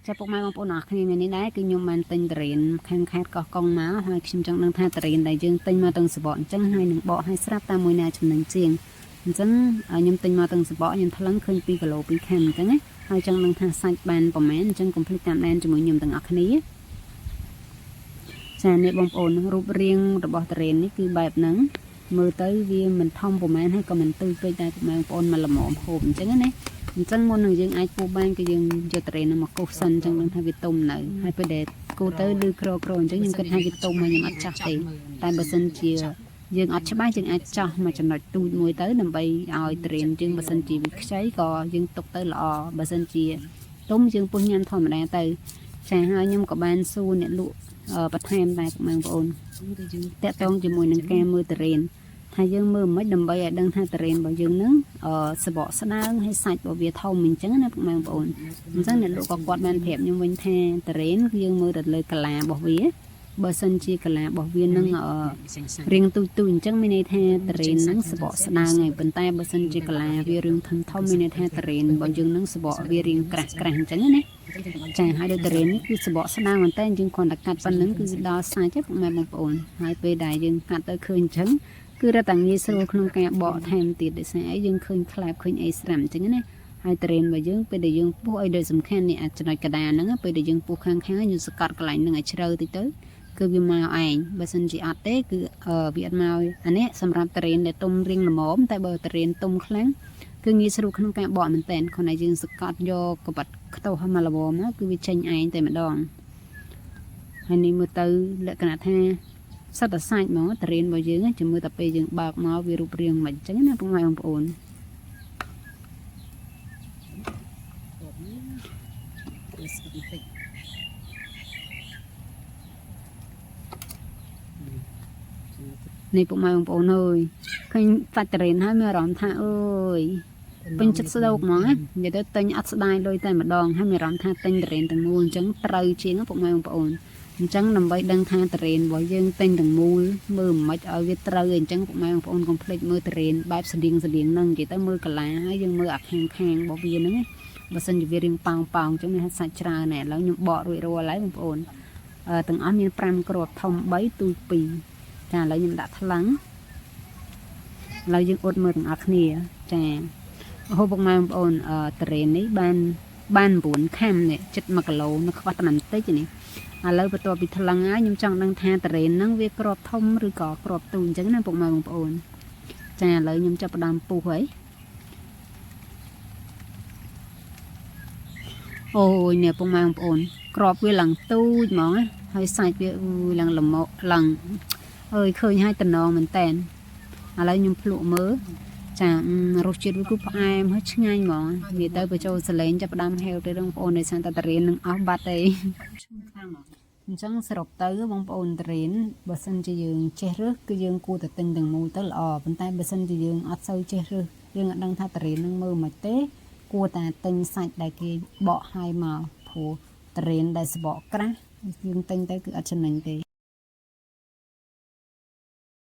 ចាពុកម៉ែបងប្អូនអរគ្នាថ្ងៃនេះដែរគឺខ្ញុំបានទិញទុរេនខាងខេត្តកោះកុងមកហើយខ្ញុំចង់ដឹងថាទុរេនដែលយើងទិញមកទាំងសបកអញ្ចឹងហើយនឹងបកឲ្យស្រាប់តាមមួយណាចំណេញជាងអញ្ចឹងខ្ញុំទិញមកទាំងសបកខ្ញុំថ្លឹងឃើញ2គីឡូ2ខាំអញ្ចឹងណាហើយចង់ដឹងថាសាច់បានប្រមាណអញ្ចឹងកុំភ្លេចតាមដានជាមួយខ្ញុំទាំងអស់គ្នាចានេះបងប្អូនរូបរាងរបស់ទុរេននេះគឺបែបហ្នឹងមើលទៅវាមិនធំប្រមាណហើយក៏មិនទូចពេកដែរពុកម៉ែបងប្អូនមកល្មមហូបអញ្ចឹងណាអញ្ចឹងមុននឹងយើងអាចពុះបានគឺយើងយកទុរេននឹងមកកោសសិនអញ្ចឹងដឹងថាវាទុំនៅហើយពេលដែលគូទៅឮក្រក្រអញ្ចឹងខ្ញុំគិតថាវាទុំហើយខ្ញុំអត់ចាស់ទេតែបើសិនជាយើងអត់ច្បាស់យើងអាចចោះមកចំណុចទូចមួយទៅដើម្បីឲ្យទុរេនយើងបើសិនជាវាខ្ចីក៏យើងទុកទៅល្អបើសិនជាទុំយើងពុះញ៉ាំធម្មតាទៅចាហើយខ្ញុំក៏បានសួរអ្នកលក់បន្ថែមដែរពុកម៉ែបងប្អូនតាក់ទងជាមួយនឹងការមើលទុរេនថាយើងមើលមិនដើម្បីឲ្យដឹងថាទុរេនរបស់យើងនឹងអឺសបកស្ដើងហើយសាច់របស់វាធំអញ្ចឹងណាពុកម៉ែបងប្អូនអញ្ចឹងអ្នកលក់ក៏គាត់បានប្រាប់ខ្ញុំវិញថាទុរេនគឺយើងមើលទៅលើកាឡារបស់វាបើសិនជាកាឡារបស់វានឹងអឺ រៀងទូចទូចអញ្ចឹងមានន័យថាទុរេនហ្នឹងសបកស្ដើងហើយប៉ុន្តែបើសិនជាកាឡាវារឿងធំធំមានន័យថាទុរេនរបស់យើងហ្នឹងសបកវារៀងក្រាស់ក្រាស់អញ្ចឹងណាចាហើយដូចទុរេននេះគឺសបកស្ដើងមែនតើយើងគ្រាន់តែកាត់ប៉ុណ្្នឹងគឺដល់សាច់ទេពុកម៉ែបងប្អូនហើយពេលដែលយើងកាត់ទៅឃើញអញ្ចឹងគឺរត់តែងាយស្រួលក្នុងការបកថែមទៀតដោយសារអីយើងឃើញខ្លែបឃើញអីស្រាប់អញ្ចឹងណាហើយទុរេនរបស់យើងពេលដែលយើងពុះឲ្យដូចសំខាន់នេះអាចចំណុចកដាហ្នឹងពេលដែលយើងពុះខាងខាងយើងសកត់កន្លែងហ្នឹងឲ្យជ្រៅតិចទៅគឺវាមកឯងបើសិនជាអត់ទេគឺវាអត់មកអានេះសម្រាប់ទុរេនដែលទុំរៀងល្មមតែបើទុរេនទុំខ្លាំងគឺងាយស្រួលក្នុងការបកមែនតើគ្រាន់តែយើងសកត់យកកបាត់ខ្ទោះឲ្យមកល្មមមកគឺវាចេញឯងតែម្ដងហើយនេះមើលទៅលក្ខណៈថាសិតតែសាច់ហ្មងទុរេនរបស់យើងចាំមើលតែពេលយើងបើកមកវារូបរាងមិនអញ្ចឹងណាពុកម៉ែបងប្អូន ស្អិតបន្តិច នេះពុកម៉ែបងប្អូនអើយឃើញសាច់ទុរេនហើយមានអារម្មណ៍ថាអើយពេញចិត្តស្ដោកហ្មងណានិយាយទៅទិញអត់ស្ដាយលុយតែម្ដងហើយមានអារម្មណ៍ថាទិញទុរេនទាំងមូលអញ្ចឹងត្រូវជាងពុកម៉ែបងប្អូនអញ្ចឹងដើម្បីដឹងថាទុរេនរបស់យើងទិញទាំងមូលមើលមិនឲ្យវាត្រូវអញ្ចឹងពុកម៉ែបងប្អូនកុំភ្លេចមើលទុរេនបែបស្តៀងស្តៀងហ្នឹងនិយាយទៅមើលកាឡាហើយយើងមើលអាខាងខាងរបស់វាហ្នឹងណាបើសិនជាវារៀងប៉ោងប៉ោងអញ្ចឹងមានសាច់ច្រើនណែឥឡូវខ្ញុំបករួចរាល់ហើយបងប្អូនទាំងអស់មាន5គ្រាប់ធំ3ទូច2ចាឥឡូវខ្ញុំដាក់ថ្លឹងឥឡូវយើងអ៊ុតមើលទាំងអស់គ្នាចាអូពុកម៉ែបងប្អូនអឺទុរេននេះបានបាន9ខាំនេះចិត្ត1គីឡូនៅខ្វះតែបន្តិចនេះឥឡូវបន្ទាប់ពីថ្លឹងហើយខ្ញុំចង់ដឹងថាទុរេនហ្នឹងវាគ្រាប់ធំឬក៏គ្រាប់ទូចអញ្ចឹងណាពុកម៉ែបងប្អូនចាឥឡូវខ្ញុំចាប់ផ្ដើមពុះហើយអូយនេះពុកម៉ែបងប្អូនគ្រាប់វាឡើងទូចហ្មងណាហើយសាច់វាអ៊ូយឡើងល្មមឡើងអើយឃើញហើយតំណងមែនតែនឥឡូវខ្ញុំភ្លក់មើលចារសជាតិវាគឺផ្អែមហើយឆ្ងាញ់ហ្មងនិយាយទៅបញ្ចូលសលេងចាប់ផ្ដើមហេវទៅបងប្អូនដោយសារតែទុរេននឹងអស់បាត់ទេ ឈ្ងុយខ្លាំងហ្មង អញ្ចឹងសរុបទៅបងប្អូនទុរេនបើសិនជាយើងចេះរើសគឺយើងគួរតែទិញទាំងមូលទៅល្អប៉ុន្តែបើសិនជាយើងអត់សូវចេះរើសយើងអត់ដឹងថាទុរេននឹងមើលមិនទេគួរតែទិញសាច់ដែលគេបកឲ្យមកព្រោះទុរេនដែលសបកក្រាស់យើងទិញទៅគឺអត់ចំណេញទេ។